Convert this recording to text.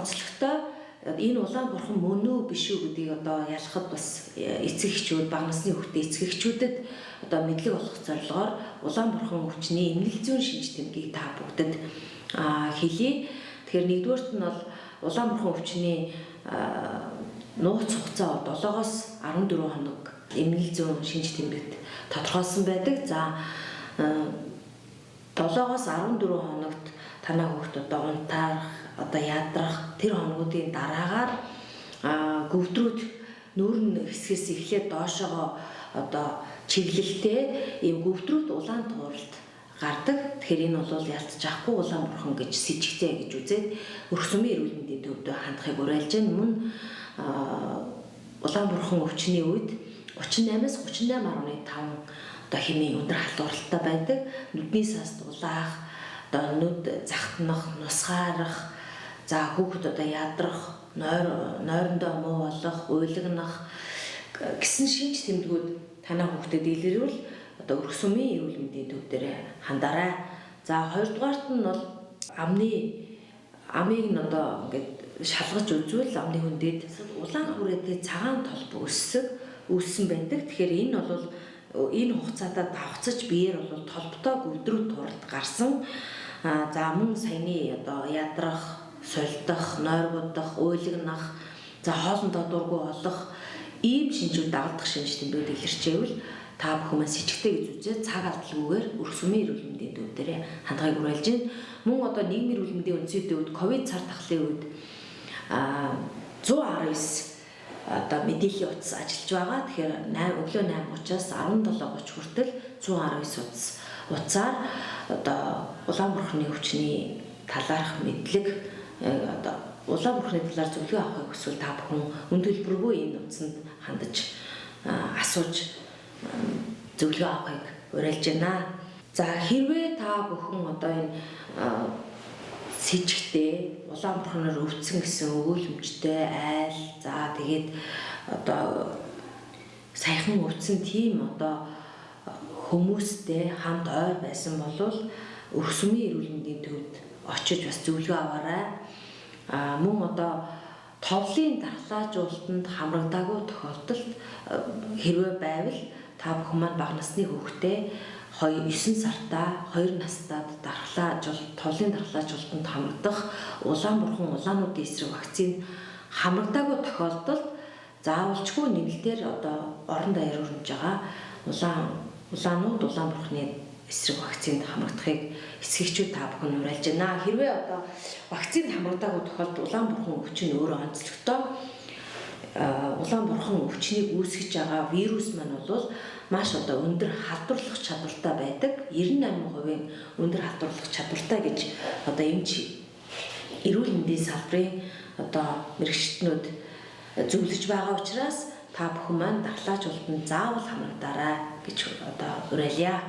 Онцлогтой энэ улаан бурхан мөн үү биш үү гэдгийг одоо ялахад бас эцэг эхчүүд, бага насны хүүхдээ эцэг эхчүүдэд одоо мэдлэг олох зорилгоор улаан бурхан өвчний эмнэл зүйн шинж тэмдгийг та бүгдэд хэлье. Тэгэхээр нэгдүгээрт нь бол улаан бурхан өвчний нууц хугацаа 7-оос 14 хоног эмнэл зүйн шинж тэмдэгт тодорхойлсон байдаг. За 7-оос 14 хоногт танай хүүхэд одоо унтаарах, одоо ядрах тэр хоногуудын дараагаар гөвдрүүд нүүрэн хэсгээс эхлээд доошоогоо одоо чиглэлтэй ийм гөвдрүүд улаан тууралт гардаг. Тэгэхээр энэ бол ялцчихгүй улаан бурхан гэж сэжигтэй гэж үзээд өрх сүмийн эрүүл мэндийн төвдөө хандахыг уриалж байна. Мөн улаан бурхан өвчний үед 38-аас 38.5 одоо хэмээн өндөр халдваралтай байдаг. Нүдний саст улаах, одоо нүд захтнах, нусгаарах, за хүүхэд одоо ядрах, нойрондоо муу болох, уйлагнах гэсэн шинж тэмдгүүд танай хүүхдэд илэрвэл одоо өрх сүмийн эрүүл мэндийн төв дээр хандаарай. За хоёрдугаарт нь бол амыг нь одоо ингээд шалгаж үзвэл амны хөндөд улаан хүрээтэй цагаан толбо өссөн байдаг. Тэгэхээр энэ бол энэ хугацаатаа давхцаж биеэр бол толботой гөвдрүүд туралд гарсан. За мөн саяны одоо ядрах, сулдах, нойргуудах, уйлагнах, за хоолндоо дургүй болох ийм шинжүүд дагалдах шинж тэмдгүүд илэрчээвэл та бүхэн маань сэжигтэй гэж үзээд цаг алдалгүйгээр өрх сүмийн эрүүл мэндийн төв дээр хандахыг уриалж байна. Мөн одоо нийгмийн эрүүл мэндийн үндсийн төвд ковид цар тахлын үед 119 одоо мэдээллийн утас ажиллаж байгаа. Тэгэхээр 8 өглөө 8:30-аас 17:30 хүртэл 119 утсаар одоо улаан бурхны өвчний талаарх мэдлэг одоо улаан бурхны талаар зөвлөгөө авахыг хүсвэл та бүхэн үн төлбөргүй энэ утсанд хандаж асууж зөвлөгөө авахыг уриалж байна. За хэрвээ та бүхэн одоо энэ сэжигтэй улаан бурхнаар өвдсөн гэсэн өгөөлөмжтэй айл, за тэгээд одоо саяхан өвдсөн тийм одоо хүмүүстэй хамт ойр байсан бол өрх сүмийн эрүүл мэндийн төвд очиж бас зөвлөгөө аваарай. Мөн одоо товлын дархлаажуулалтанд хамрагдаагүй тохиолдолд хэрвээ байвал та бүхэн маань бага насны хүүхдээ 9 сартаа 2 настад товлын дархлаажуулалтанд хамрагдах улаан бурхан улаануудын эсрэг вакцины хамрагдаагүй тохиолдолд заавалчгүй нэмэлтээр одоо орон даяар өрнөж байгаа улаанууд улаан бурханы эсрэг вакцинд хамрагдахыг эцэг эхчүүд та бүхэн уриалж байна. Хэрвээ одоо вакцинд хамрагдаагүй тохиолдолд улаан бурхан өвч нь өөрөө онцлогтой улаан бурхан өвчнийг үүсгэж байгаа вирус маань бол маш одоо өндөр халдварлах чадвартай байдаг. 98% өндөр халдварлах чадвартай гэж одоо эмч эрүүл мэндийн салбарын одоо мэргэжилтнүүд зөвлөж байгаа учраас та бүхэн маань дархлаажуулалтанд заавал хамрагдаарай гэж одоо уриалъя.